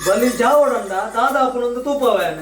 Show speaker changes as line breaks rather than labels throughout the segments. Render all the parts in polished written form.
ಬಲಿ ಜಾವೊಡಂಡ ದಾದಾಪುಂಡುಂದು ತೂಪಾವಯನ್.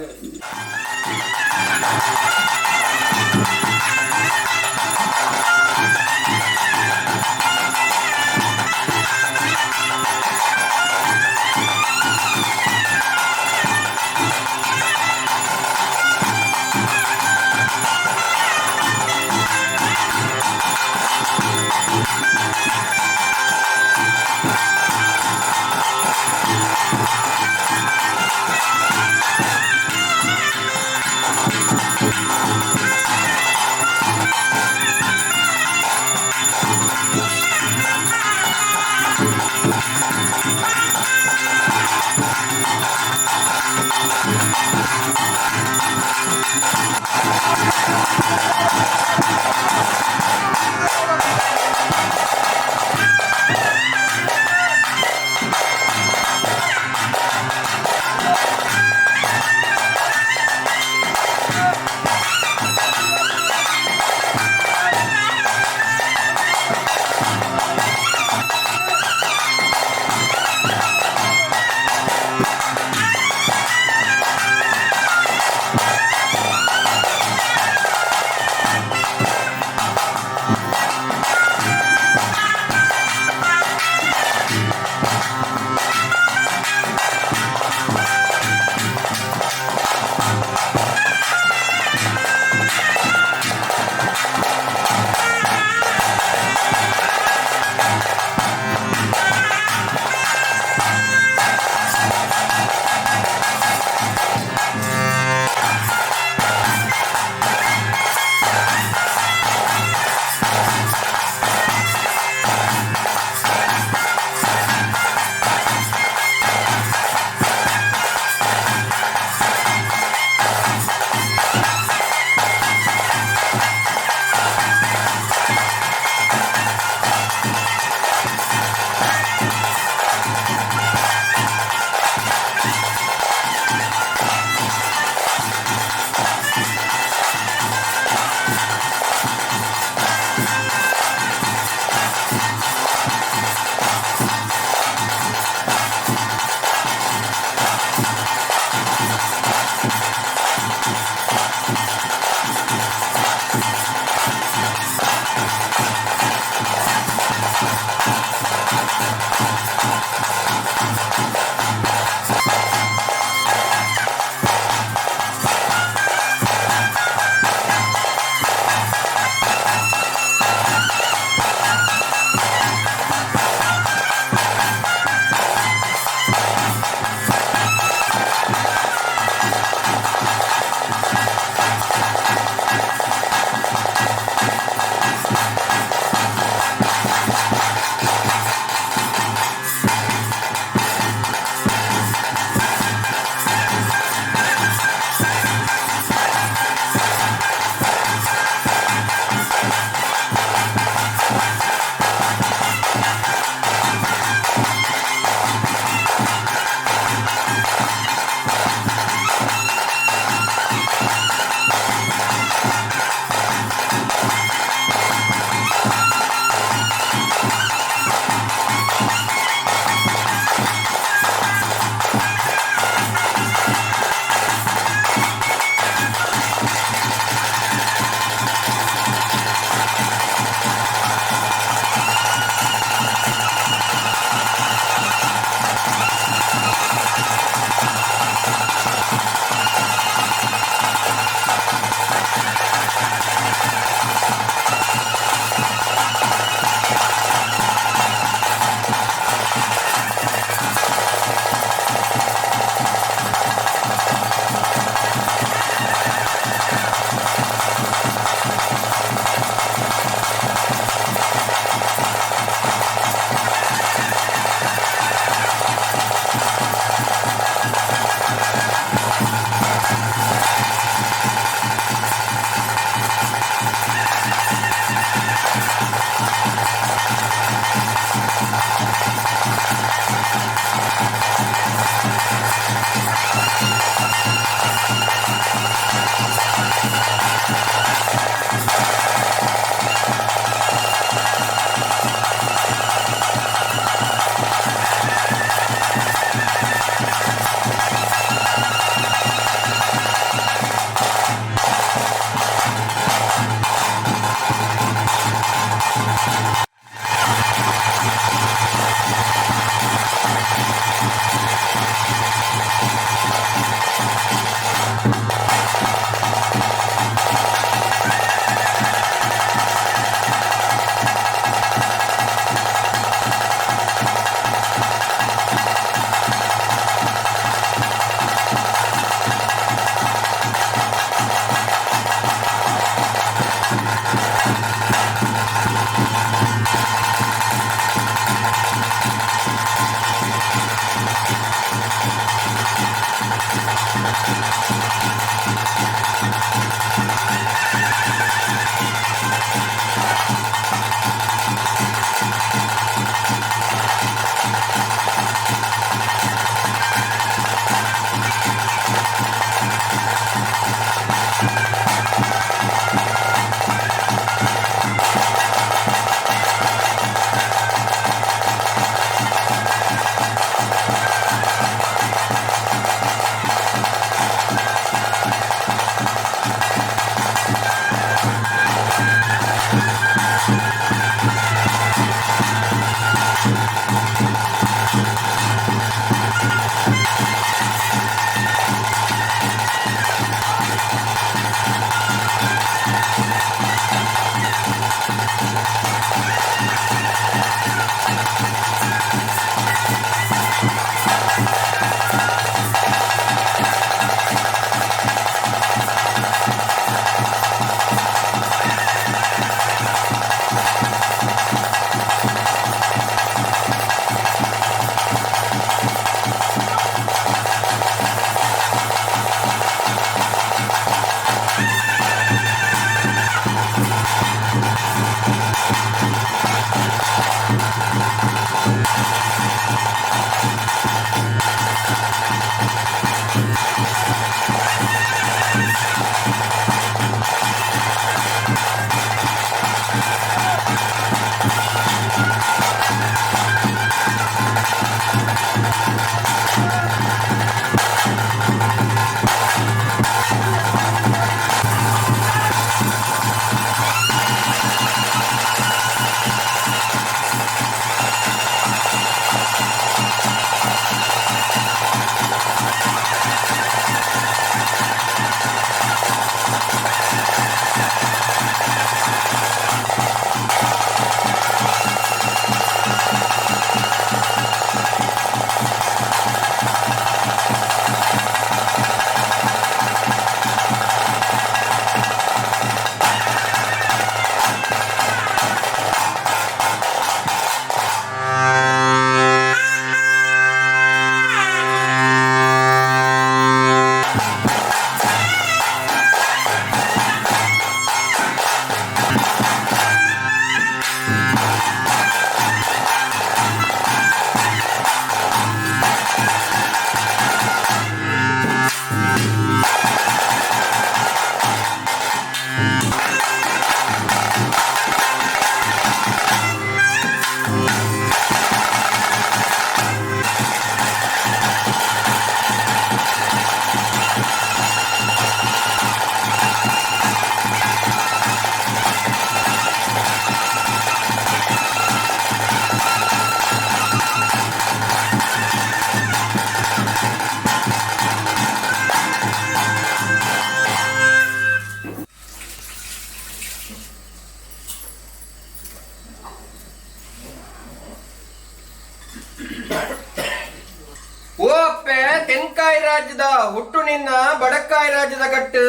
ತೆನ್ಕಾಯಿ ರಾಜ್ಯದ ಹುಟ್ಟು ನಿನ್ನ ಬಡಕಾಯಿ ರಾಜ್ಯದ ಕಟ್ಟು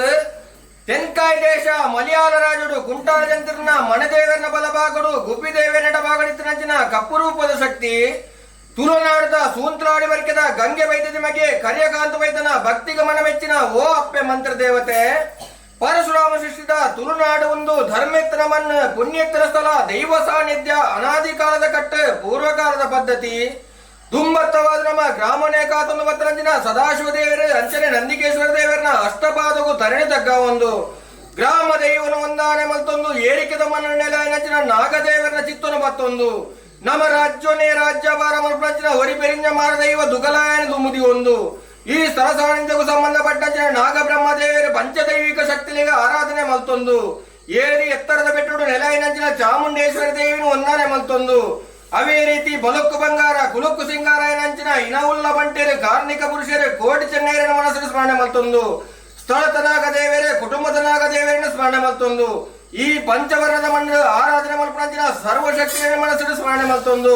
ತೆನ್ಕಾಯಿ ದೇಶ ಮಲಯಾಳ ರಾಜುಡು ಕುಂಟಾಳ ಜಂತ್ರನ ಮಣದೇವರನ ಬಲಭಾಗಡು ಗುಬ್ಬಿದೇವರನ ಭಾಗಡಿತನಂಚಿನ ಕಪ್ಪು ರೂಪದ ಶಕ್ತಿ ತುಳುನಾಡದ ಸೂಂತ್ರಾಡಿ ವರ್ಗದ ಗಂಗೆ ವೈದ್ಯದ ಮಗೆ ಕರಿಯಕಾಂತ ವೈದ್ಯನ ಭಕ್ತಿಗೆ ಮನಮೆಚ್ಚಿನ ಓ ಅಪ್ಪೆ ಮಂತ್ರ ದೇವತೆ ಪರಶುರಾಮ ಸೃಷ್ಟಿದ ತುಳುನಾಡು ಒಂದು ಧರ್ಮೇತರ ಮಣ್ಣು ಪುಣ್ಯೇತರ ಸ್ಥಳ ದೈವ ಸಾನ್ನಿಧ್ಯ ಅನಾದಿ ಕಾಲದ ಕಟ್ಟು ಪೂರ್ವಕಾಲದ ಪದ್ಧತಿ ದುಂಬತ್ತವಾದ ನಮ್ಮ ಗ್ರಾಮನೇ ಕಾತೊಂದು ಪತ್ತರಂಜಿನ ಸದಾಶಿವ ದೇವರು ಅಂಚನೆ ನಂದಿಕೇಶ್ವರ ದೇವರನ ಅಷ್ಟಪಾದಗೂ ತರಣಿ ತಗ್ಗ ಒಂದು ಗ್ರಾಮ ದೈವನ ಒಂದಾನೆ ಮಲ್ತೊಂದು ಏರಿಕೆದ ಮನ್ನಣೆಲಾಯನಂಚಿನ ನಾಗದೇವರನ ಚಿತ್ತನು ಮತ್ತೊಂದು ನಮ್ಮ ರಾಜ್ಯನೇ ರಾಜ್ಯಭಾರ ಮಲ್ಪಂಚಿನ ಹೊರಿಪೆರಿಂಜ ಮಾರ ದೈವ ದುಗಲಾಯನ ದುಮುದಿ ಒಂದು ಈ ಸ್ಥಳ ಸಾನ್ನಿಧ್ಯಕ್ಕೂ ಸಂಬಂಧಪಟ್ಟಂಚಿನ ನಾಗಬ್ರಹ್ಮದೇವರು ಪಂಚದೈವಿಕ ಶಕ್ತಿಲಿಗೆ ಆರಾಧನೆ ಮಲ್ತೊಂದು ಏರಿ ಎತ್ತರದ ಬೆಟ್ಟಡು ನೆಲಾಯಿನಂಚಿನ ಚಾಮುಂಡೇಶ್ವರಿ ದೇವಿನ ಒಂದಾನೆ ಮಲ್ತೊಂದು ಅವೇ ರೀತಿ ಬಲಕ್ಕು ಬಂಗಾರ ಕುಲಕ್ಕು ಸಿಂಗಾರ ಏನಂಚಿನ ಇನವುಲ್ಲ ಬಂಟೇರು ಕಾರ್ಣಿಕ ಪುರುಷರು ಕೋಟಿ ಚೆನ್ನೈರನ ಮನಸ್ಸು ಸ್ಮರಣೆ ಮಲ್ತೊಂದು ಸ್ಥಳತನಾಗ ದೇವರೇ ಕುಟುಂಬದನಾಗ ದೇವರನ್ನು ಸ್ಮರಣೆ ಮಲ್ತೊಂದು ಈ ಪಂಚವರ್ಣದ ಮಣ್ಣು ಆರಾಧನೆ ಮಲ್ಪನಂಚಿನ ಸರ್ವಶಕ್ತಿಯ ಮನಸ್ಸು ಸ್ಮರಣೆ ಮಲ್ತೊಂದು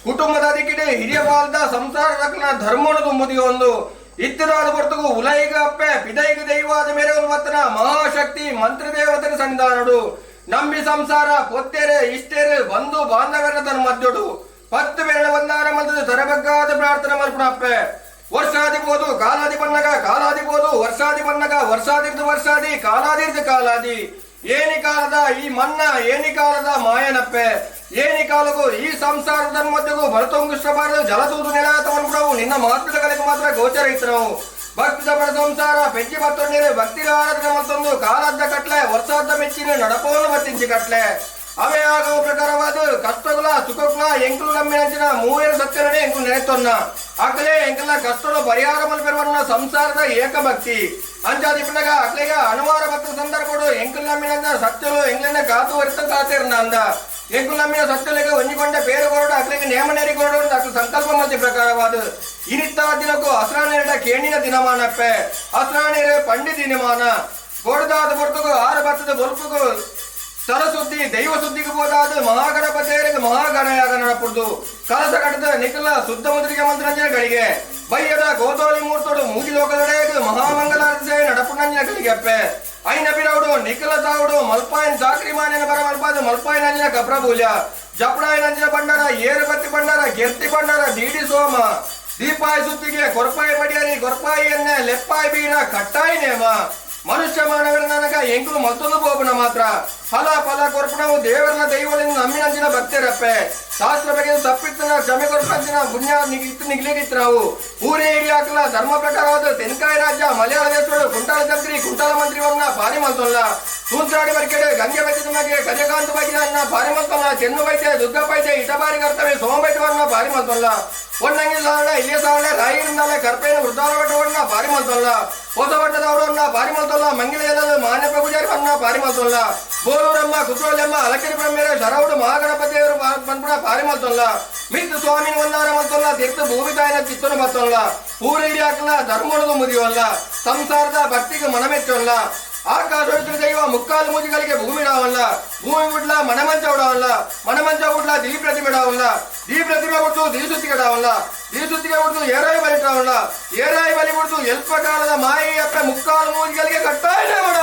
ಕುಟುಂಬದ ಅಧಿಕಿಡೆ ಹಿರಿಯ ಬಾಲ್ದ ಸಂಸಾರ ರಕ್ನ ಧರ್ಮನು ತುಂಬುದಿ ಒಂದು ಇತ್ತಿದಾದ ಹೊರತುಗು ಉಲೈಗ ಅಪ್ಪೆ ಪಿದೈಗ ದೈವಾದ ಮೇರೆ ಮತ್ತನ ಮಹಾಶಕ್ತಿ ಮಂತ್ರದೇವತನ ಸನ್ನಿಧಾನಡು ನಂಬಿ ಸಂಸಾರ ಪೊತ್ತೇರೆ ಇಷ್ಟೇರು ಬಂಧು ಬಾಂಧವರ ತನ್ನ ಮಧ್ಯಡು ಪತ್ತು ಬೆರಳ ಬಂದಾರ ಮಲ್ತದು ತರಬಗ್ಗಾದ ಪ್ರಾರ್ಥನೆ ಮಲ್ಪುಣಪ್ಪೆ ವರ್ಷಾದಿ ಬೋದು ಕಾಲಾದಿ ಬನ್ನಗ ಕಾಲಾದಿ ಬೋದು ವರ್ಷಾದಿ ಬನ್ನಗ ವರ್ಷಾದಿರ್ದು ವರ್ಷಾದಿ ಕಾಲಾದಿರ್ದು ಕಾಲಾದಿ ಏನಿ ಕಾಲದ ಈ ಮನ್ನ ಏನಿ ಕಾಲದ ಮಾಯನಪ್ಪೆ ಏನಿ ಕಾಲಗೂ ಈ ಸಂಸಾರದ ಮಧ್ಯಗೂ ಭರತೊಂಗಿಸಬಾರದು ಜಲದೂದು ನೆಲಾತವನ್ನು ನಿನ್ನ ಮಾತೃಗಳಿಗೆ ಮಾತ್ರ ಗೋಚರ ಇತ್ತು ನಾವು ಭಕ್ತಿ ಪರ ಸಂಸಾರ ಪೆಜ್ಜಿ ಮತ್ತೊಂದಿರೆ ಭಕ್ತಿ ಆರಾಧನೆ ಮತ್ತೊಂದು ಕಾಲದ್ದ ಕಟ್ಲೆ ವರ್ಷಾದ್ದ ಮೆಚ್ಚಿನ ನಡಪೋನು ಮತ್ತಿಂಚಿ ಕಟ್ಲೆ ಅವೇ ಆಗುವ ಪ್ರಕಾರವಾದ ಕಷ್ಟಗುಲ ಸುಖಗುಲ ಎಂಕುಲು ನಮ್ಮಿನಂಚಿನ ಮೂವೇರು ಸತ್ಯನೇ ಎಂಕುಲು ನೆನೆತೊನ್ನ ಅಕಲೆ ಎಂಕಲ್ನ ಕಷ್ಟನು ಪರಿಹಾರ ಮಲ್ಪೆರುವನ್ನ ಸಂಸಾರದ ಏಕಭಕ್ತಿ ಅಂಚಾದಿ ಪಿಂಡಗ ಅಕ್ಲೆಗ ಅನುವಾರ ಭಕ್ತ ಸಂದರ್ಭಡು ಎಂಕುಲು ನಮ್ಮಿನಂದ ಸತ್ಯಲು ಎಂಗ್ಲನ್ನ ಕಾತು ವರಿತ ಕಾತಿರ್ನ ಅಂದ ಎಂಕುಲು ನಮ್ಮಿನ ಸತ್ಯಲೆಗೆ ಒಂಜಿಕೊಂಡ పేరు ಕೊರಡು ಅಕ್ಲೆಗೆ ನೇಮ ನೆರಿ ಕೊರಡು ಅಕ್ಲ ಸಂಕಲ್ಪ ಮಲ್ತಿ ಪ್ರಕಾರವಾದ ಇನಿತ್ತ ದಿನಕ್ಕೂ ಅಸ್ರಾನೇರಡ ಕೇಣಿನ ದಿನಮಾನಪ್ಪೆ ಅಸ್ರಾನೇರೆ ಪಂಡಿ ದಿನಮಾನ ಕೊಡದಾದ ಹೊರತುಗು ಆರು ಭತ್ತದ ಬೊಲ್ಪುಗು ಸ್ಥಳ ಸುದ್ದಿ ದೈವ ಸುದ್ದಿಗೆ ಹೋದಾದ ಮಹಾಗಣಪತಿಯರಿಗೆ ಮಹಾಗಣಯಾಗ ನಡಪುಡ್ದು ಕಲಸ ಕಟ್ಟದ ನಿಖಲ ಶುದ್ಧ ಮುದ್ರಿಕೆ ಮಂತ್ರಂಜನ ಗಳಿಗೆ ಬಯ್ಯದ ಗೋದೋಳಿ ಮೂರ್ತೋಡು ಮೂಗಿ ಲೋಕದೊಡೆಗೆ ಮಹಾಮಂಗಲಾರತಿ ಸೇವೆ ನಡಪುಂಡಂಜನ ಗಳಿಗೆ ಅಪ್ಪೆ ಐನ ಬಿರೌಡು ನಿಖಲ ತಾವುಡು ಮಲ್ಪಾಯನ್ ಸಾಕ್ರಿ ಮಾನ್ಯನ ಬರ ಮಲ್ಪಾದ ಮಲ್ಪಾಯನ ಅಂಜನ ಕಪ್ರಬೂಲ್ಯ ಜಪಡಾಯನ ಅಂಜನ ಭಂಡಾರ ಏರುಬತ್ತಿ ಭಂಡಾರ ಗೆರ್ತಿ ಭಂಡಾರ ಡಿಡಿ ಸೋಮ ದೀಪಾಯಿ ಸುತ್ತಿಗೆ ಕೊರಪಾಯಿ ಬಡಿಯರಿ ಕೊರಪಾಯಿ ಎಣ್ಣೆ ಲೆಪ್ಪಾಯಿ ಬೀಣ ಕಟ್ಟಾಯಿ ನೇಮ ಮನುಷ್ಯ ಮಾನವರ ನನಗ ಎಂಕುಲು ಮತ್ತೊಂದು ಬೋಪನ ಮಾತ್ರ ಫಲ ಫಲ ಕೊರ್ಪಣವು ದೇವರನ ದೈವದಿಂದ ನಮ್ಮಿನಂಚಿನ ಭಕ್ತರಪ್ಪೆ ಶಾಸ್ತ್ರ ಬಗ್ಗೆ ತಪ್ಪಿತ್ತನ ಕ್ಷಮೆ ಕೊರ್ಪಂಚಿನ ಪುಣ್ಯ ಇತ್ತು ನಿಗ್ಲಿಗಿತ್ತು ನಾವು ಊರೇ ಹಿಡಿಯಾಕಲ ಧರ್ಮ ಪ್ರಕಾರವಾದ ತೆನ್ಕಾಯಿ ರಾಜ್ಯ ಮಲಯಾಳ ದೇಶಗಳು ಕುಂಟಾಲ ತಂತ್ರಿ ಕುಂಟಾಲ ಮಂತ್ರಿ ವರ್ಣ ಪಾರಿ ಮಲ್ತೊಲ್ಲ ಸೂತ್ರಾಡಿ ಬರ್ಕೆಡೆ ಗಂಗೆ ಬೈದ ಮಗೆ ಕಜಕಾಂತ ಬೈದ ಅನ್ನ ಪಾರಿ ಮಲ್ತೊಲ್ಲ ಚೆನ್ನು ಬೈತೆ ದುರ್ಗ ಬೈತೆ ಇಟಬಾರಿ ಕರ್ತವೆ ಸೋಮ ಬೈತೆ ವರ್ಣ ಪಾರಿ ಮಲ್ತೊಲ್ಲ ಒಣ್ಣಂಗಿ ಸಾವಳೆ ಇಲ್ಲಿಯ ಸಾವಳೆ ರಾಯಿರಿಂದಲೇ ಕರ್ಪೇನ ವೃದ್ಧಾರವಟ್ಟವನ್ನ ಪಾರಿ ಮಲ್ತೊಲ್ಲ ಹೊಸಬಟ್ಟದವರನ್ನ ಪಾರಿ ಮಲ್ತೊಲ್ಲ ಮಂಗಿಲ ಮಾನ್ಯಪ್ಪ ಪೂಜಾರಿ ವರ್ಣ ಪಾರಿ ಮಲ್ತೊಲ್ಲ ಬೋಲೂರಮ್ಮ ಕುತ್ರೋಲಮ್ಮ ಅಲಕಿರಿ ಬ್ರಹ್ಮೇರ ಶರವುಡು ಮಹಾಗಣಪತಿಯವರು ಬಂದ್ಪುಣ ಪಾರಿ ಮಲ್ತೊಲ್ಲ ಮಿತ್ತು ಸ್ವಾಮಿನ ಒಂದಾರ ಮಲ್ತೊಲ್ಲ ತೀರ್ಥ ಭೂಮಿ ತಾಯಿನ ಚಿತ್ತನು ಮತ್ತೊಲ್ಲ ಊರಿಡಿ ಹಾಕಲ ಧರ್ಮಣದು ಮುದಿಯವಲ್ಲ ಸಂಸಾರದ ಭಕ್ತಿಗೆ ಮನಮೆಚ್ಚೊಲ್ಲ ಆಕಾಶ ದೈವ ಮುಕ್ಕಾಲು ಮೂಜಿಗಳಿಗೆ ಭೂಮಿ ಡಾವಲ್ಲ ಭೂಮಿ ಬಿಡ್ಲ ಮನಮಂಚ ಉಡಾವಲ್ಲ ಮನಮಂಚ ಬಿಡ್ಲ ದೀ ಪ್ರತಿಮೆ ಡಾವಲ್ಲ ದೀ ಪ್ರತಿಮೆ ಬಿಡ್ತು ದೀ ಸುತ್ತಿಗೆ ಡಾವಲ್ಲ ದೀ ಸುತ್ತಿಗೆ ಬಿಡ್ತು ಏರಾಯಿ ಬಲಿ ಡಾವಲ್ಲ ಏರಾಯಿ ಬಲಿ ಬಿಡ್ತು ಎಲ್ಪ ಕಾಲದ ಮಾಯಿ ಅಪ್ಪ ಮುಕ್ಕಾಲು ಮೂಜಿಗಳಿಗೆ ಕಟ್ಟಾಯ ಮಾಡ.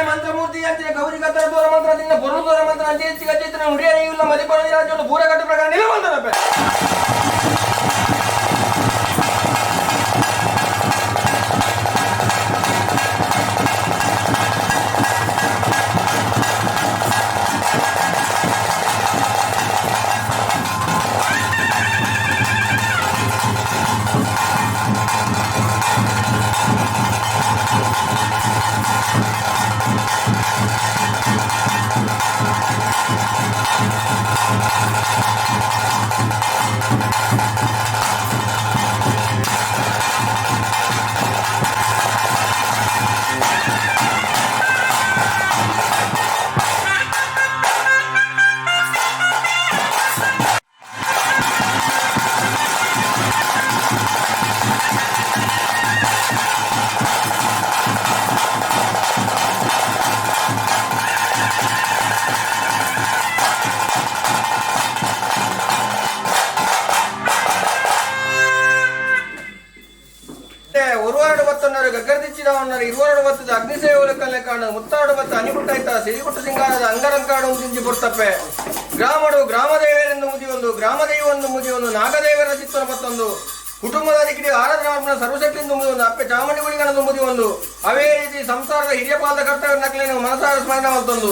ಮಂತ್ರಮೂರ್ತಿ ಅಂಚಿನ ಗೌರಿ ಕತ್ತರ ದೂರ ಮಂತ್ರ ನಿನ್ನ ಬೊರು ದೂರ ಮಂತ್ರ ಅಂಚೆ ಹೆಚ್ಚು ಗಜ್ಜೆ ಉಡಿಯರ ಇಲ್ಲ ಮದಿಪರ ರಾಜ್ಯವನ್ನು ಬೂರಗಟ್ಟು ಪ್ರಕಾರ ನಿಲುವಂತರಪ್ಪ. ಒರುವಾಡು ಬತ್ತನ್ನರು ಗಗ್ಗರ್ದಿಚ್ಚಿದ ಉನ್ನರು ಇರುವಾಡು ಬತ್ತದ ಅಗ್ನಿಸೇವಲ ಕಲ್ಲೆ ಕಾಣು ಮುತ್ತಾಡು ಬತ್ತ ಅನಿಗುಟ್ಟಾಯ್ತ ಸಿರಿಗುಟ್ಟು ಸಿಂಗಾರದ ಅಂಗರಂಕಾಡು ತಿಂಜಿ ಪುರ್ತಪ್ಪೆ ಗ್ರಾಮಡು ಗ್ರಾಮದೇವರೆಂದು ಮುದಿಯೊಂದು ಗ್ರಾಮದೇವೊಂದು ಮುದಿಯೊಂದು ನಾಗದೇವರ ಚಿತ್ತನ ಮತ್ತೊಂದು ಕುಟುಂಬದ ದಿಕ್ಕಿಡಿ ಆರಾಧನಾ ಸರ್ವಶಕ್ತಿಯಿಂದ ಮುಗಿಯೊಂದು ಅಪ್ಪೆ ಚಾಮುಂಡಿ ಗುಳಿಗಣದ ಮುದಿಯೊಂದು ಅವೇ ರೀತಿ ಸಂಸಾರದ ಹಿರಿಯ ಪಾಲದ ಕರ್ತವ್ಯ ನಕಲೇನು ಮನಸಾರ ಸ್ಮರಣ ಮತ್ತೊಂದು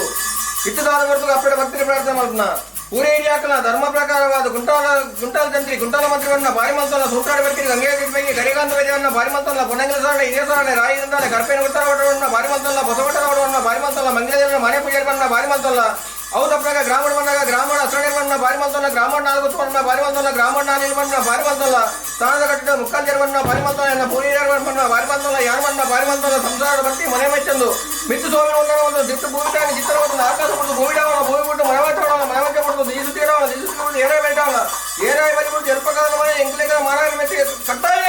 ಇತ್ತದಾದ ಹೊರತು ಅಪ್ಪೆ ಭಕ್ತಿ ಪ್ರಾರ್ಥನೆ ಮಲ್ಪನ ಪೂರೇ ಏರಿಯಾಕಲ ಧರ್ಮ ಪ್ರಕಾರವಾದ ಗುಂಟಾಲ ಗುಂಟಾಲ ತಂತ್ರಿ ಗುಂಟಾಲ ಮಂತ್ರಿವನ್ನ ಬಾರಿ ಮಲ್ತಲ್ಲ ಸೂತ್ರಾಡ ಬರ್ತೀರಿ ಗಂಗೆ ಬಗ್ಗೆ ಗರಿಗಾಂತ ವೈದ್ಯವನ್ನ ಬಾರಿ ಮಲ್ತಲ್ಲ ಪೊನ್ನಂಗಿಲ ಸಾರಣ ಹಿರಿಯ ಸಾರಣ ರಾಯಿ ದಂದಾಲೆ ಕರ್ಪೇನ ಉತ್ತರವಟವನ್ನ ಬಾರಿ ಮಲ್ತಲ್ಲ ಬಸವಟರವಟವನ್ನ ಬಾರಿ ಮಲ್ತಲ್ಲ ಮಂಗಲದೇವನ ಮನೆ ಪೂಜಾರಿವನ್ನ ಬಾರಿ ಮಲ್ತಲ್ಲ ಹೌದಪ್ಪಾಗ ಗ್ರಾಮಣ ಬಂದಾಗ ಗ್ರಾಮಣ ಅಸರಣವನ್ನ ಬಾರಿ ಮಲ್ತಲ್ಲ ಗ್ರಾಮಣ ನಾಲ್ಕು ಬಾರಿ ಮಲ್ತಲ್ಲ ಗ್ರಾಮಣ ನಾಲ್ವನ್ನ ಬಾರಿ ಮಲ್ತಲ್ಲ ಸ್ಥಾನದ ಕಟ್ಟಿದ ಮುಕ್ಕಾಂಜರವನ್ನ ಬಾರಿ ಮಲ್ತಲ್ಲ ಪೂರಿಯರವನ್ನ ಬಾರಿ ಮಲ್ತಲ್ಲ ಯಾರವನ್ನ ಬಾರಿ ಮಲ್ತಲ್ಲ ಸಂಸಾರದ ಭಕ್ತಿ ಮನೆ ಮೆಚ್ಚಂದು ಮಿತ್ತು ಸೋಮಿನ ಒಂದು ದಿಟ್ಟು ಭೂಮಿಟಾನಿ ಚಿತ್ರವನ್ನು ಆಕಾಶ ಬಿಟ್ಟು ಭೂಮಿಡಾವಣ ಭೂಮಿ ಬಿಟ್ಟು ಮನವಟ್ಟವಣ ಮನವಟ್ಟ ಬಿಟ್ಟು ದೀಸು ತೀರವಣ ದೀಸು ತೀರುವುದು ಏರೇ ಬೇಟಾವಣ ಏರಾಯ ಬಲಿ ಬಿಟ್ಟು ಎಲ್ಪಕಾಲ ಮನೆ ಎಂಕ್ಲಿಗರ ಮಾರಾಯ ಮೆಟ್ಟಿ ಕಟ್ಟಾಯ.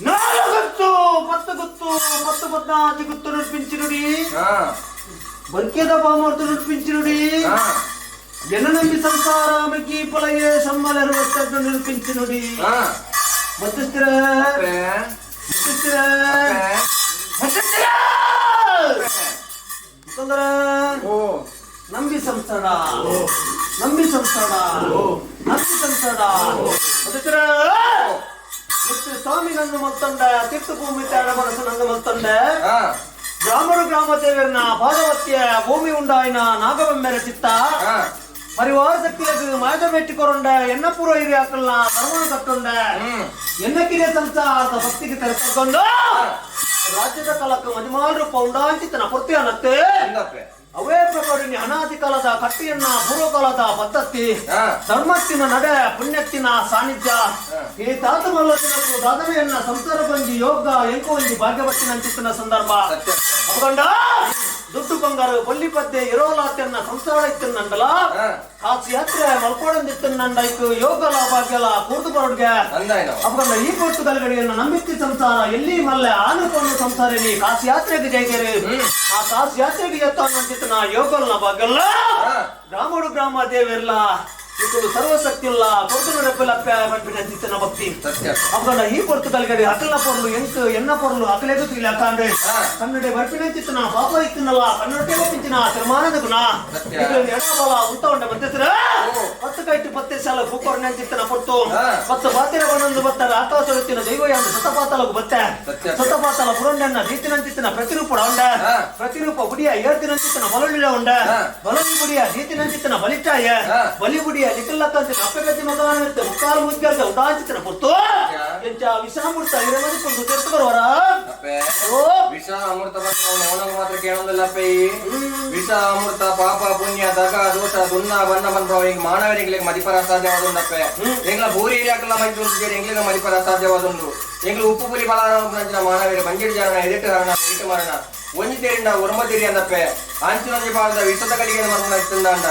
ನಾలుగుత్తు పత్తు గుత్తు పత్తు పద్నాది గుత్తు నడిపించినుడి బర్కేద బామర్తు నడిపించినుడి ఎన్ననంబి సంసారానికి పొలయే సమ్మలెరువత్తు నిరూపించినుడి మధ్యస్థిర మధ్యస్థిర మధ్యస్థిర ತೊಂದರೆ ನಂಬಿ ಸಂಸಾರ ನಂಬಿ ಸಂಸಾರ ನಂಬಿ ಸಂಸಾರ ಮಧ್ಯಸ್ಥಿರ ಸ್ವಾಮಿ ನಂದು ಮಲ್ತಂಡ ತಿಟ್ಟು ಭೂಮಿ ತಾಡ ಮನಸ್ಸು ನಂದು ಮಲ್ತಂಡ ಗ್ರಾಮರು ಗ್ರಾಮ ದೇವರನ ಭಾಗವತ್ಯ ಭೂಮಿ ಉಂಡಾಯಿನ ನಾಗಬೊಮ್ಮೆರ ಚಿತ್ತ ಪರಿವಾರ ಶಕ್ತಿಯದು ಮಾಯದ ಮೆಟ್ಟಿಕೊರಂಡ ಎನ್ನ ಪೂರ್ವ ಹಿರಿಯಾಕಲ್ನ ಧರ್ಮನ ಕಟ್ಟೊಂಡ ಎನ್ನ ಕಿರಿಯ ಸಂಸಾರದ ಭಕ್ತಿಗೆ ತೆರೆಕೊಂಡು ರಾಜ್ಯದ ಕಾಲಕ್ಕೆ ಮಜಮಾನರು ಪೌಂಡಾಂಚಿತನ ಪೂರ್ತಿ ಅನ್ನತ್ತೆ ಅವೇ ಪ್ರಕಾರಿಣಿ ಅನಾದಿ ಕಾಲದ ಕಟ್ಟಿಯನ್ನ ಪೂರ್ವಕಾಲದ ಪದ್ಧತಿ ಧರ್ಮತ್ತಿನ ನಡೆ ಪುಣ್ಯತ್ತಿನ ಸಾನ್ನಿಧ್ಯ ಈ ತಾತ ಮಲ್ಲದಿನಕ್ಕೂ ದಾದನೆಯನ್ನ ಸಂಸಾರ ಬಂಜಿ ಯೋಗ ಎಂಕು ಒಂಜಿ ಭಾಗ್ಯವತ್ತಿನ ಅಂಚಿತ್ತಿನ ಸಂದರ್ಭ ಅಪಗಂಡ ದುಡ್ಡು ಬಂಗಾರು ಬಳ್ಳಿ ಪದ್ದೆ ಇರೋಲಾತೆನ್ನ ಸಂಸಾರ ಇತ್ತಿನಂಡಲ ಕಾಸು ಯಾತ್ರೆ ಮಲ್ಕೋಡಂದಿತ್ತಿನಂಡ ಇಕ್ಕು ಯೋಗಲ ಭಾಗ್ಯಲ ಕೂರ್ದು ಬರೋಡ್ಗೆ ಅಪಗಂಡ ಈ ಪೋರ್ಟುಗಲ್ಗಡಿಯನ್ನ ನಂಬಿತ್ತಿ ಸಂಸಾರ ಎಲ್ಲಿ ಮಲ್ಲೆ ಆನುಕೊಂಡು ಸಂಸಾರಿನಿ ಕಾಸು ಯಾತ್ರೆಗೆ ಜೈಗೇರಿ ಆ ಕಾಸು ಯಾತ್ರೆಗೆ ಎತ್ತ ಯೋಗಲ್ನ ಭಾಗ್ಯಲ್ಲ ಗ್ರಾಮಡು ಗ್ರಾಮ ದೇವಿರ್ಲ ಇಕ್ಕುಲು ಸರ್ವಶಕ್ತಿಲ್ಲ ಕೊರ್ತುನು ರೆಪ್ಪಲಪ್ಪ ಪಂಪಿನ ಭಕ್ತಿ ಅಪಗಂಡ ಈ ಪೊರ್ತುಗಲ್ಗಡಿ ಅಕಲ್ನ ಪೊರ್ಲು ಎಂಕ್ ಎನ್ನ ಪೊರ್ಲು ಅಕಲೆಗೂ ತಿಳಿಯಕಾಂಡ್ರೆ ಕನ್ನಡ ಬರ್ಪಿನಂತಿತ್ತನ ಪಾಪ ಇತ್ತಿನಲ್ಲ ಕನ್ನಡಕ್ಕೆ ಒಪ್ಪಿಂಚಿನ ತೀರ್ಮಾನದ ಗುಣ ಎಡಬಲ ಉಂಟ ಉಂಡ ಮಧ್ಯಸ್ಥರ ಪತ್ತು ಕೈಟು ಪತ್ತೆ ಸಾಲ ಪೂಕೊರ್ನಂತಿತ್ತನ ಪೊರ್ತು ಪತ್ತು ಬಾತಿರ ಬಣ್ಣಂದು ಬತ್ತರ ಆಕಾಶತ್ತಿನ ದೈವ ಸತಪಾತಲಗು ಬತ್ತೆ ಸತಪಾತಲ ಪುರಂಡನ್ನ ರೀತಿನಂತಿತ್ತನ ಪ್ರತಿರೂಪ ಉಂಡ ಪ್ರತಿರೂಪ ಗುಡಿಯ ಏರ್ತಿನಂತಿತ್ತನ ಬಲುಳ್ಳಿಲ ಉಂಡ ಬಲುಳ್ಳಿ ಗುಡಿಯ ರೀತಿನಂತಿತ್ತನ ಬಲಿಟಾಯ ಬಲಿ ಗುಡಿಯ ಲಿಕ್ಕಲ್ಲಕ್ಕಂತಿನ ಅಪ್ಪಗತಿ ಮಗನ ಮುಕ್ಕಾಲು ಮುದ್ಗರ್ದ ಉದಾಂಚಿತನ ಪೊರ್ತು ಎಂಚ ವಿಷಾಮೃತ ಇರಮದಿ ಪೊರ್ತು ತೆರೆತು ಬರುವರ.
ವಿಷ ಅಮೃತ ಬಂದ ಮಾತ್ರ ಕೇಳೋದಿಲ್ಲಪ್ಪ. ಈ ವಿಷ ಅಮೃತ ಪಾಪ ಪುಣ್ಯ ದಗ ದೋಷ ದುನ್ನ ಬನ್ನ ಬಂದ ಈಗ ಮಾನವರಿಗೆ ಮದಿಪರ ಸಾಧ್ಯವಾದುಂಡಪ್ಪ. ಎಂಗ್ಲ ಭೂರಿ ಏರಿಯಾಕಲ್ಲ ಮೈಸೂರು ಎಂಗ್ಲಿಗೆ ಮದಿಪರ ಸಾಧ್ಯವಾದುಂಡು. ಎಂಗ್ಲ ಉಪ್ಪು ಪುಲಿ ಬಲಾರ ಮಾನವರ ಬಂಜಿಡಿ ಜನ ಎದಿಟ್ಟು ಹರಣ ಇಟ್ಟು ಮರಣ ಒಂಜಿ ತೇರಿಂದ ಒರ್ಮ ತೇರಿ ಅಂದಪ್ಪೆ ಅಂಚಿನೊಂಜಿ ಬಾಳದ ವಿಷದ ಕಲಿಗೆ ಮರಣ ಇತ್ತಂದ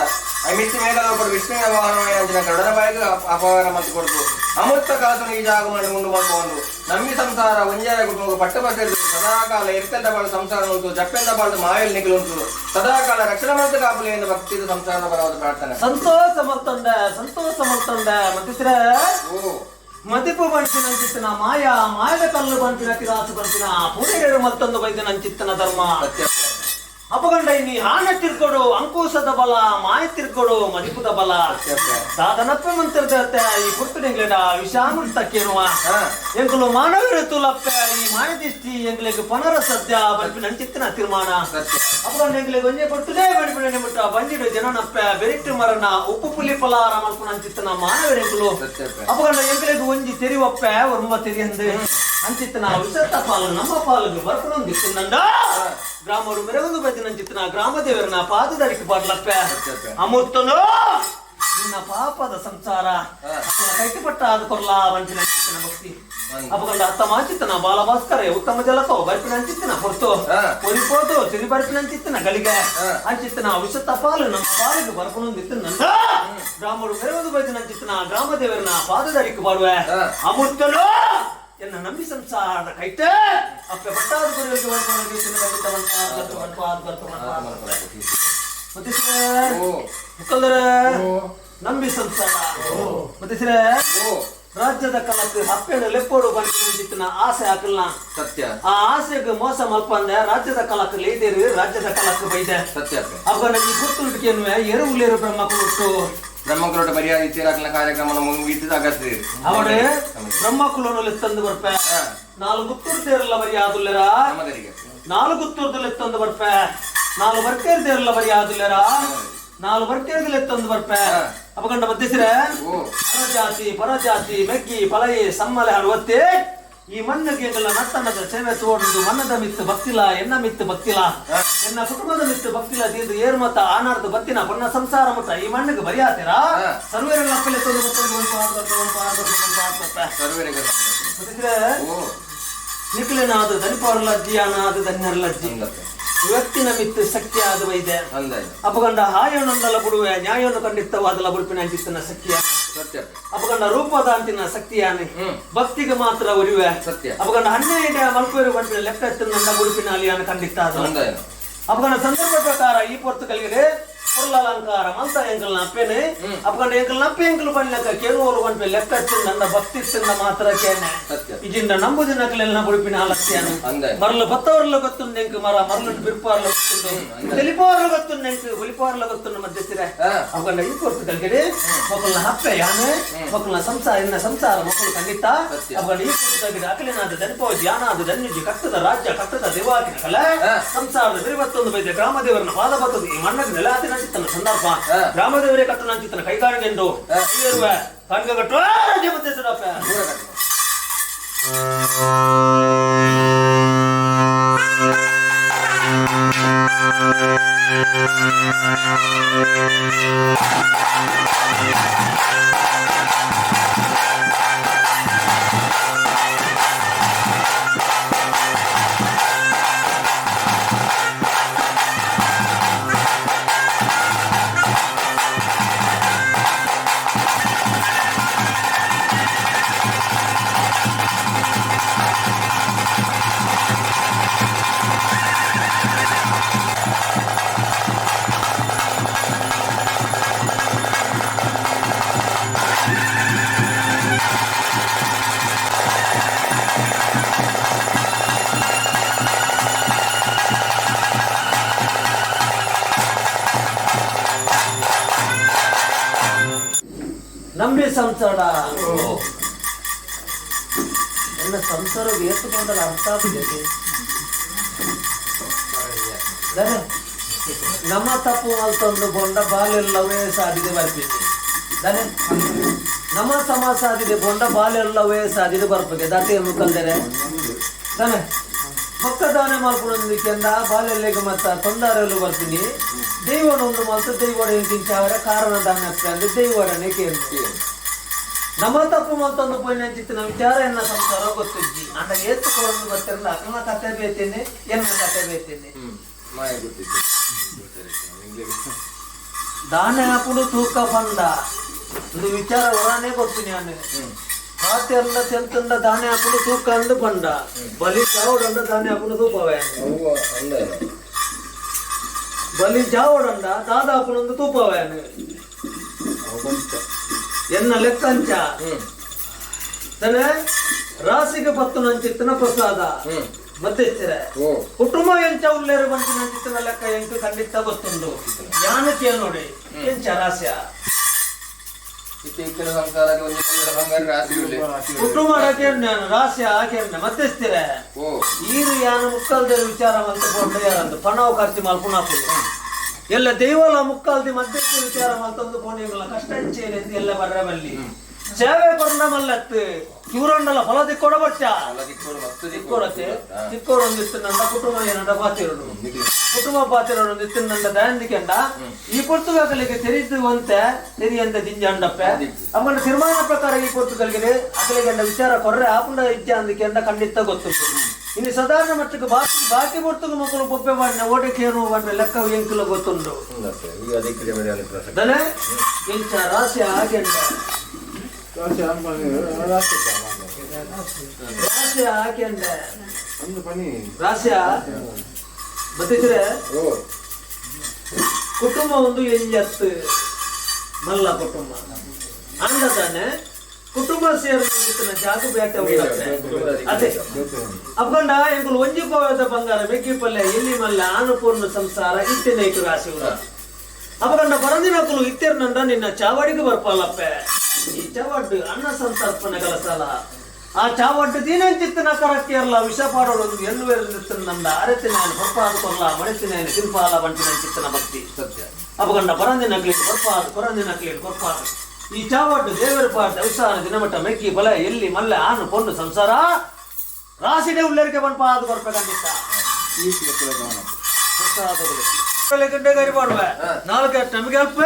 ಅಮಿತ್ ಮೇಘಲೋಕರು ವಿಷ್ಣುವಿನ ವಾಹನ ಅಂಚಿನ ಗರುಡನ ಬಾಯಿಗೆ ಅಪಹಾರ ಮತ್ತು ಕೊಡ್ತು ಅಮೃತ ಕಾಲತನು ಈ ಜಾಗ ಮಾಡಿ ಉಂಡು ಮಾಡ್ಕೊಂಡು ನಮ್ಮಿ ಸಂಸಾರ ಒಂಜಾರ ಕುಟುಂಬ ಪಟ್ಟ ಬಸರಿದು ಸದಾಕಾಲ ಎರ್ಕಂದ ಬಾಳ ಸಂಸಾರ ಉಂಟು ಜಪ್ಪೆಂದ ಬಾಳದ ಮಾಯಲ್ ನಿಗಲು ಉಂಟು ಸದಾಕಾಲ ರಕ್ಷಣೆ ಮಂತ ಕಾಪುಲೆ ಎಂದು ಭಕ್ತಿದ ಸಂಸಾರದ ಪರವಾದ ಪ್ರಾರ್ಥನೆ.
ಸಂತೋಷ ಮಲ್ತಂಡ ಸಂತೋಷ ಮಲ್ತಂಡ ಮತ್ತಿಸ್ರ ಮದಿಪು ಬಂಟಿನ ಅಂಚಿತ್ತನ ಮಾಯಾ ಮಾಯದ ಕಲ್ಲು ಬಂಟಿನ ಕಿರಾಸು ಬಂಟಿನ ಪೂರೇರು ಮತ್ತೊಂದು ಬೈದನ ಅಂಚಿತ್ತನ ಧರ್ಮ ಅಪಗಂಡ ಇನ್ನಿ ಆನ ತಿರ್ಕೊಡು ಅಂಕುಶದ ಬಲ ಮಾಯ ತಿರ್ಕೊಡು ಮದಿಪುದ ಬಲ ದಾದನಪ್ಪ ಮಂತ್ರದ ಈ ಪುರ್ತನೆಗ್ಲೆಡ ವಿಷಾಮೃತ ಕೇಳುವ ಎಂಕುಲು ಮಾನವರ ತುಲಪ್ಪ ಈ ಮಾಯದಿಷ್ಟಿ ಎಂಗ್ಲಿಗೆ ಪನರ ಸದ್ಯ ಬರ್ಪಿನ ಅಂಚಿತ್ತನ ತೀರ್ಮಾನ ಅಪಗಂಡ ಎಂಗ್ಲಿಗೆ ಒಂಜೆ ಪೊರ್ತುನೇ ಬಡಿಪಿನ ನಿಮಿಟ್ಟ ಬಂಜಿಡು ಜನನಪ್ಪ ಬೆರಿಟ್ಟು ಮರಣ ಉಪ್ಪು ಪುಲಿ ಪಲಾರ ಮಲ್ಪುನ ಅಂಚಿತ್ತನ ಮಾನವರೆಂಕುಲು ಅಪಗಂಡ ಎಂಗ್ಲಿಗೆ ಒಂಜಿ ತೆರಿವಪ್ಪ ಒರ್ಮ ತೆರಿಯಂದು ಅಂಚಿತ್ತನ ವಿಷತ ಪಾಲು ನಮ್ಮ ಪಾಲಿಗೆ ಬರ್ಪುನೊಂದಿತ್ತಂದ ಗ್ರಾಮರು ಮೆರವೊಂದು ಬೈದಿನ ಗ್ರಾಮ ದೇವರನ್ನ ಪಾದದಡಿಕೆ ಬಾಡ್ಲಪ್ಪ ಅಮೂರ್ತನೋ ನಿನ್ನ ಪಾಪದ ಸಂಸಾರ ಕೈಟಿಪಟ್ಟ ಆದ ಕೊರ್ಲಾ ವಂಚಿನ ಅಂಚಿತ್ತನ ಭಕ್ತಿ ಅಪಗಂಡ ಅತ್ತ ಮಾಚಿತ್ತನ ಬಾಲಭಾಸ್ಕರ ಉತ್ತಮ ಜಲಕೋ ಬರ್ಪಿನ ಅಂಚಿತ್ತನ ಹೊರತು ಕೊರಿಪೋತು ಸಿರಿ ಬರ್ಪಿನ ಅಂಚಿತ್ತನ ಗಳಿಗೆ ಅಂಚಿತ್ತನ ವಿಷತ ಪಾಲು ನಮ್ಮ ಪಾಲಿಗೆ ಬರ್ಪುನೊಂದಿತ್ತು ನನ್ನ ಗ್ರಾಮರು ಮೆರವೊಂದು ಬೈದಿನ ಅಂಚಿತ್ತನ ಗ್ರಾಮ ದೇವರನ್ನ ಪಾದದಡಿಕೆ ಬಾಡುವೆ ಅಮೂರ್ತನೋ ಎನ್ನ ನಂಬಿ ಸಂಸಾರದ ಕೈತೆ ಅಪ್ಪೆ ಪಟ್ಟಾದ ಗುರುಗಳಿಗೆ ನಂಬಿ ಸಂಸಾರ ಮತ್ತೆ ರಾಜ್ಯದ ಕಲಕ್ಕೆ ಹಪ್ಪೆಡು ಲೆಪ್ಪೋಡು ಬಂದಿನ ಆಸೆ ಹಾಕಲ್ಲ
ಸತ್ಯ.
ಆ ಆಸೆಗೆ ಮೋಸ ಮಲ್ಪಂದೆ ರಾಜ್ಯದ ಕಲಕ್ಕೆ ಲೇದೇರು ರಾಜ್ಯದ ಕಲಕ್ಕೆ ಬೈದೆ
ಸತ್ಯ.
ಅವಾಗ ಈ ಗುರ್ತುಂಟಿಕೆಯನ್ನು ಎರುವುಲೇರು ಬ್ರಹ್ಮಕುಲುಟ್ಟು
ಬ್ರಹ್ಮಕುಲೋಟ ಮರ್ಯಾದೆ ತೀರಾಕಲ ಕಾರ್ಯಕ್ರಮ ಮುಗಿದ ಅಗತ್ಯ
ಅವಡು ಬ್ರಹ್ಮಕುಲನಲ್ಲಿ ತಂದು ಬರ್ಪೆ ನಾಲ್ಕು ಗುತ್ತೂರು ತೇರಲ್ಲ ಮರ್ಯಾದುಲ್ಲರ ನಾಲ್ಕು ಗುತ್ತೂರ್ದಲ್ಲಿ ತಂದು ಬರ್ಪೆ ನಾಲ್ಕು ಬರ್ಕೇರ್ ತೇರಲ್ಲ ಮರ್ಯಾದುಲ್ಲರ ನಾಲ್ಕು ಬರ್ಕೇರ್ದಲ್ಲಿ ತಂದು ಬರ್ಪೆ ಅಪಗಂಡ ಮಧ್ಯಸಿರೆ ಪರಜಾತಿ ಪರಜಾತಿ ಮೆಗ್ಗಿ ಪಲಯಿ ಸಮ್ಮಲೆ ಹಡುವತ್ತೆ ಈ ಮಣ್ಣಿಗೆ ಎಂಗಲ ನತ್ತನದ ಸೇವೆ ತೋಡುದು ಮನ್ನದ ಮಿತ್ತು ಭಕ್ತಿಲ ಎನ್ನ ಮಿತ್ತು ಭಕ್ತಿಲ ಎನ್ನ ಕುಟುಂಬದ ಮಿತ್ತು ಭಕ್ತಿಲ ದೀರ್ದು ಏರ್ಮತ ಆನಾರ್ದು ಬತ್ತಿನ ಪೊನ್ನ ಸಂಸಾರ ಮುಟ್ಟ ಈ ಮಣ್ಣಿಗೆ ಬರಿಯಾತೀರಾ ಸರ್ವೇರೆಲ್ಲ ಅಪ್ಪಲೆ ತೊಂದು ನಿಖಿಲನಾದ ದನಿಪವರ್ಲಜ್ಜಿ ಅನಾದ ಧನ್ಯರ್ಲಜ್ಜಿ ವ್ಯಕ್ತಿನ ಮಿತ್ತು ಶಕ್ತಿ ಆದ ವೈದ್ಯ ಅಪಗಂಡ ಹಾಯನೊಂದಲ ಬಿಡುವೆ ನ್ಯಾಯವನ್ನು ಖಂಡಿತವಾದಲ ಬುಡುಪಿನ ಅಂಚಿತ್ತನ ಶಕ್ತಿಯ ಅಪಗಂಡ ರೂಪದ ಅಂತಿನ ಶಕ್ತಿಯಾನೆ ಭಕ್ತಿಗೆ ಮಾತ್ರ ಉರಿವೆ ಅಪಗಂಡ ಹನ್ನೆರಡು ಮಲ್ಪೇರು ಬಂಪಿನ ಲೆಕ್ಕ ಎತ್ತಿನ ಬುಡುಪಿನ ಅಲಿಯಾನ ಖಂಡಿತ ಅಪಗಂಡ ಸಂದರ್ಭ ಪ್ರಕಾರ ಈ ಪೊರ್ತುಗಲಿಗೆ ಪೊರ್ಲಲಂಕಾರ ಮಂತ ಎಂಕಲ್ನ ಅಪ್ಪೇನೆ ಅಪಗಂಡ ಎಂಕಲ್ನ ಅಪ್ಪೆ ಎಂಕಲು ಬಣ್ಣ ಕೇಳುವವರು ಬಂಪೆ ಲೆಕ್ಕ ನನ್ನ ಭಕ್ತಿ ತಿಂದ ಮಾತ್ರ ಕೇನೆ ಇಜಿಂದ ನಂಬುದಿನ ಕಲೆಲ್ಲ ಬುಡುಪಿನ ಅಲಕ್ತಿಯಾನು ಮರಲು ಬತ್ತವರ್ಲ ಗೊತ್ತುಂಡು ಎಂಕು ಮರ ಮರಲು ಬಿರ್ಪಾರ್ಲ ಗೊತ್ತುಂಡು ತೆಲಿಪೋರ್ಲ ಗೊತ್ತುಂಡು ಎಂಕು ಹುಲಿಪೋರ್ಲ ಗೊತ್ತುಂಡು ಮಧ್ಯಸ್ಥಿರೆ ಅಪಗಂಡ ಈ ಪೊರ್ತುಗಲಿಗೆ ಮಕ್ಕಳನ್ನ ಅಪ್ಪೆ ಯಾನೆ ಮಕ್ಕಳನ್ನ ಸಂಸಾರ ಇನ್ನ ಸಂಸಾರ ಮಕ್ಕಳು ಖಂಡಿತ ಅಪಗಂಡ ಈ ಪೊರ್ತುಗಲಿಗೆ ಅಕಲಿನಾದ ದನಿಪೋ ಧ್ಯಾನಾದ ಧನ್ಯಜಿ ಕಟ್ಟದ ರಾಜ್ಯ ಕಟ್ಟದ ದೇವಾಕಿನ ಕಲೆ ಸಂಸಾರದ ಬಿರಿಬತ್ತೊಂದು ಬೈದೆ ಗ್ರಾಮದೇವರನ್ನ ಪಾದ ಬತ್ತದು ಈ ಮಣ್ಣಗೆ ನೆಲಾತಿನ ಅಂಚಿತ್ತನ ಸಂದರ್ಭ ಗ್ರಾಮದೇವರೇ ಕಟ್ಟನ ಅಂಚಿತ್ತನ ಕೈಗಾಣಿಗೆಂದು ಕಾಣಿಗೆ ಕಟ್ಟುವ ರಾಜ್ಯ ಮಧ್ಯಸ್ಥರಪ್ಪ. ನಂಬಿ ಸಂಸಾರ ಎಲ್ಲ ಸಂಸಾರ ಏತುಕೊಂಡಲ್ಲ ಅರ್ಥ ಆಗಿದೆ. ನಮ್ಮ ತಪ್ಪು ಮಲ್ತೊಂದು ಬೊಂಡ ಬಾಲೆಲ್ಲ ವಯಸ್ಸಾಗಿದೆ ಬರ್ಪಿನಿ ದಾನೆ ನಮ್ಮ ಸಮಾಸಾದಿದೆ ಬೊಂಡ ಬಾಲೆಲ್ಲ ವಯಸ್ಸಾದಿದೆ ಬರ್ಪಗೆ ದಾತೆ ಮುಕ್ಕಲ್ದರೆ ತಾನೆ. ಮಕ್ಕದಾನೆ ಮಲ್ಪುನೊಂದಿಕ್ಕೆಂದ ಬಾಲೆಲ್ಲೆಗ್ ಮತ್ತ ತೊಂದರೆಲು ಬರ್ಪಿನಿ ದೈವನೊಂದು ಮಲ್ತು ದೈವಡ ಇಂಚಿಂಚಾವರ ಕಾರಣ ದಾನೆ ಅಂದ್ ದೈವಡನೆ ಕೇಂದ್ರ ನಮ್ಮ ತಪ್ಪು ಮಲ್ತೊಂದು ಪೋಯಿನಂಚಿತ್ತಿನ ವಿಚಾರ ಎನ್ನ ಸಂಸಾರ ಗೊತ್ತಿಜ್ಜಿ ಅಂಡ ಏತು ಕೊರೊಂದು ಗೊತ್ತಿರಲ್ಲ ಅಕಲ್ನ ಕತೆ ಬೇತೇನೆ ಎನ್ನ ಕತೆ ಬೇತೇನೆ ದಾನೆ ಹಾಕುಡು ತೂಕ ಪಂಡ ಒಂದು ವಿಚಾರ ಹೊರನೇ ಗೊತ್ತಿನಿ ಅನ್ನ ಪಾತೆಲ್ಲ ತೆಲ್ತಂಡ ದಾನೆ ಹಾಕುಡು ತೂಕ ಅಂದು ಪಂಡ ಬಲಿ ಜಾವಡಂಡ ದಾನೆ ಹಾಕುಡು ತೂಪವೇ ಬಲಿ ಜಾವಡಂಡ ದಾದ ಹಾಕುಡೊಂದು ತೂಪವೇ ಎನ್ನ ಲೆಕ್ಕಂಚ ತನೆ ರಾಸಿಗೆ ಪತ್ತು ನಂಚಿತ್ತನ ಪ್ರಸಾದ ಮತ್ತೆ ಕುಟುಂಬ ಎಂಚ ಉಲ್ಲೇರು ಬಂತು ನಂಚಿತ್ತನ ಲೆಕ್ಕ ಎಂಕು ಖಂಡಿತ ಗೊತ್ತುಂಡು ಯಾನಕ್ಕೆ ನೋಡಿ ಎಂಚ ರಾಸ್ಯ ಕುಟುಂಬ ರಾಸ್ಯ ಹಾಕೇನ ಮತ್ತೆ ಈರು ಯಾನ ಮುಕ್ಕಲ್ದ ವಿಚಾರ ಅಂತ ಪೋಂಡ ಯಾರಂತ ಪಣವು ಖರ್ಚು ಮಲ್ಪುನಾಪುಲು ಎಲ್ಲ ದೈವಲ ಮುಕ್ಕಾಲ್ದಿ ಮಧ್ಯಸ್ಥ ವಿಚಾರ ಮಲ್ತೊಂದು ಪೋಣಿಗಳ ಕಷ್ಟ ಇಚ್ಛೆ ಎಲ್ಲ ಬರ್ರ ಬಲ್ಲಿ ಸೇವೆ ಕೊರಂಡ ಮಲ್ಲತ್ತು ಕ್ಯೂರಂಡಲ ಫಲ ದಿಕ್ಕೋಡ ಬಚ್ಚ ತಿಕ್ಕೋಡತ್ತೆ ತಿಕ್ಕೋಡೊಂದು ಇತ್ತು ಕುಟುಂಬ ಏನಂಡ ಪಾತಿರೋಡು ಕುಟುಂಬ ಪಾತಿರೋಡೊಂದು ಇತ್ತು ನಂಡ ದಯಂದಿಕೆಂಡ ಈ ಪೊರ್ತುಗಲಿಗೆ ತೆರಿದು ಅಂತೆ ತೆರಿಯಂತ ಜಿಂಜ ಅಂಡಪ್ಪೆ ಅವನ ತೀರ್ಮಾನ ಪ್ರಕಾರ ಈ ಪೊರ್ತುಗಲಿಗೆ ಅಕಲಿಗೆಂಡ ವಿಚಾರ ಕೊರ್ರೆ ಆಪುಂಡ ಇಜ್ಜ ಅಂದಿಕೆಂಡ ಖಂಡಿತ ಗೊತ್ತುಂಟು. ಇನ್ನು ಸಾಧಾರಣ ಮಟ್ಟಕ್ಕೆ ಬಾಕಿ ಬಾಕಿ ಪೊರ್ತುಗು ಮಕ್ಕಳು ಬೊಬ್ಬೆ ಬಾಡಿನ ಓಟೆ ಕೇನು ಬಂದ್ರೆ ಲೆಕ್ಕ ಎಂಕುಲ ಗೊತ್ತುಂಟು. ಎಂಚ ರಾಶಿ ಹಾಗೆಂಡ ರಾಶಿ ಹಾಕೆಂಡ ರಾಶಿಯ ಬತ್ತಿದ್ರೆ ಕುಟುಂಬ ಒಂದು ಎಂಜತ್ತು ಮಲ್ಲ ಕುಟುಂಬ ಅಂದದಾನೆ ಕುಟುಂಬ ಸೇರಿನ ಜಾಗ ಬೇಟೆ ಉಂಡತ್ತೆ ಅದೇ ಅಪ್ಪಂಡ ಎಂಕುಲು ಒಂಜಿ ಕೋವದ ಬಂಗಾರ ಮೆಗ್ಗಿ ಪಲ್ಯ ಎಲ್ಲಿ ಮಲ್ಲ ಆನುಪೂರ್ಣ ಸಂಸಾರ ಇತ್ತಿನೈತು ರಾಶಿ ಉಂಡ ಅಪಗಂಡ ಬರಂದಿನಕುಲು ಇತ್ತಿರ್ನಂಡ ನಿನ್ನ ಚಾವಡಿಗೆ ಬರ್ಪಾಲಪ್ಪೆ. ಈ ಚಾವಡ್ಡು ಅನ್ನ ಸಂತರ್ಪಣೆ ಕಲಸಲ ಆ ಚಾವಡ್ಡು ದೀನಂಚಿತ್ತಿನ ಕರಕ್ಕೇರಲ ವಿಷ ಪಾಡೋಡೊಂದು ಎಳ್ಳುವೆರಲಿತ್ತಿನಂಡ ಅರೆತಿನಾಯನ ಬರ್ಪಾದ ಕೊರ್ಲ ಮಣಿತಿನಾಯನ ಶಿಲ್ಪಾಲ ಬಂಟಿನಂಚಿತ್ತಿನ ಭಕ್ತಿ
ಸತ್ಯ.
ಅಪಗಂಡ ಬರಂದಿನ ಕ್ಲೀನ್ ಬರ್ಪಾದ ಕೊರಂದಿನ ಕ್ಲೀನ್ ಕೊರ್ಪಾದ ಈ ಚಾವಡ್ಡು ದೇವರ ಪಾಡ ವಿಸಾರ ದಿನಮಟ್ಟ ಮೆಕ್ಕಿ ಬಲ ಎಲ್ಲಿ ಮಲ್ಲ ಆನು ಪೊಣ್ಣು ಸಂಸಾರ ರಾಸಿಡೆ ಉಳ್ಳರಿಗೆ ಬನ್ಪಾದ ಕೊರ್ಪೆ ಖಂಡಿತ ನಾಲ್ಕು ನಮಗೆ ಅಲ್ಪ.